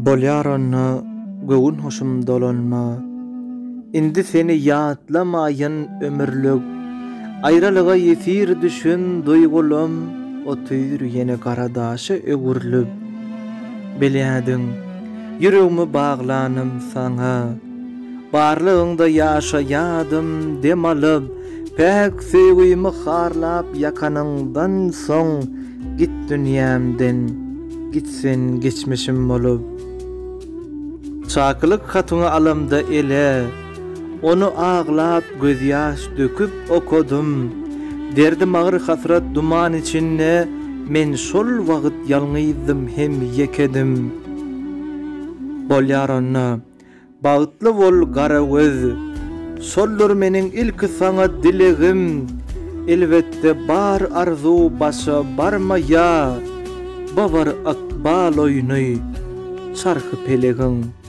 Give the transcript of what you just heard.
Bolýar onda göwün hoşum dolanma. Indi seni ýatlamaýyn ömürlik. Aýralyga ýesir düşen duýgulam otyr ýene gara daşa öwrülip. Bilýädiň, ýüregimi baglanym saňa. Barlygyňda ýaşaýadym dem alyp, Päk söýgimi harlap ýakanyňdan soň Git dünýämden, git sen geçmişim bolup. Çakylyk hatyňy alamda ele, Ony aglap gözýaş döküp okadym. Derdim agyr hasrat duman içinde Men şol wagt ýalňyzdym hem ýekedim. Bolýar onda. Bagtly bol Garagöz. Şoldur meniň ilki saňa dilegim. Elbetde bar arzuw başa barmaýa. Babar ykbal oýny, çarhy pelegiň.